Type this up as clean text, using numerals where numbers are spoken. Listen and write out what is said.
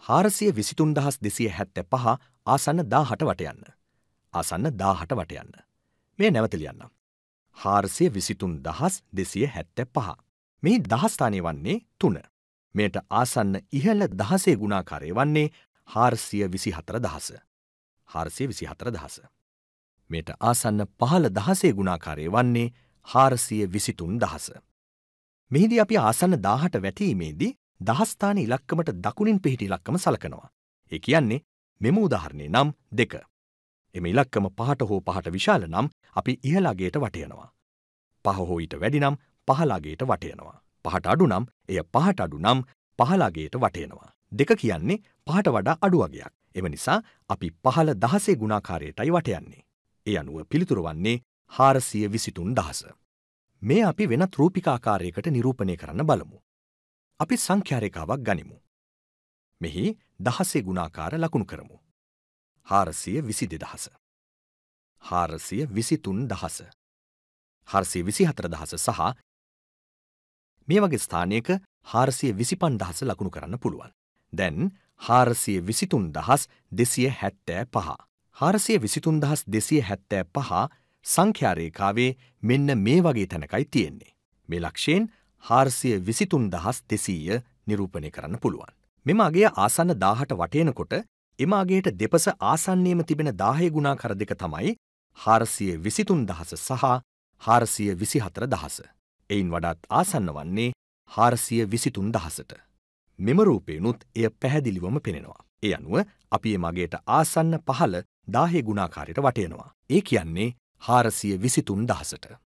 423,275 ආසන්න 18 වට යන්න. ආසන්න 18 වට යන්න. මේ නැවත ලියන්නම්. 423,275. මේ දහස් ස්ථානය වන්නේ 3. මෙයට ආසන්න ඉහළ දහසේ ගුණාකාරය වන්නේ 424,000. 424,000. මෙයට ආසන්න පහළ දහසේ ගුණාකාරය වන්නේ 423,000. මෙහිදී අපි ආසන්න 18 වැටීමේදී දහස් ස්ථාන ඉලක්කමට දකුණින් පිහිටි ඉලක්කම සලකනවා. ඒ කියන්නේ මෙම උදාහරණේ නම් 2. එම ඉලක්කම 5ට හෝ 5ට විශාල නම් අපි ඉහළ අගයට වට යනවා. 5 හෝ ඊට වැඩි නම් පහළ අගයට වට යනවා. 5ට අඩු නම් එය 5ට අඩු නම් පහළ අගයට වට යනවා. 2 කියන්නේ 5ට වඩා අඩු අගයක්. එම නිසා අපි පහළ දහසේ ගුණාකාරයටයි වට යන්නේ. ඒ අනුව පිළිතුර වන්නේ 423,000. මේ අපි වෙනත් රූපික ආකාරයකට නිරූපණය කරන්න බලමු. අපි සංඛ්‍යා රේඛාවක් ගනිමු. මෙහි දහසේ ගුණාකාර ලකුණු කරමු. 422,000. 423,000. 424,000 සහ මේ වගේ ස්ථානයක 425,000 ලකුණු කරන්න පුළුවන්. දැන් 423,275. 423,275 සංඛ්‍යා රේඛාවේ මෙන්න මේ වගේ තැනකයි තියෙන්නේ. මේ ලක්ෂයෙන් 423,200 නිරූපණය කරන්න පුළුවන්. මෙම අගය ආසන්න 18 වටේනකොට එම අගයට දෙපස ආසන්නයේම තිබෙන 10 ගුණාකාර දෙක තමයි 423,000 සහ 424,000. එයින් වඩාත් ආසන්න වන්නේ 423,000ට. මෙම රූපේනුත් එය පැහැදිලිවම පෙනෙනවා. ඒ අනුව අපි එම අගයට ආසන්න පහළ 10 ගුණාකාරයට වටයනවා. ඒ කියන්නේ 423,000ට.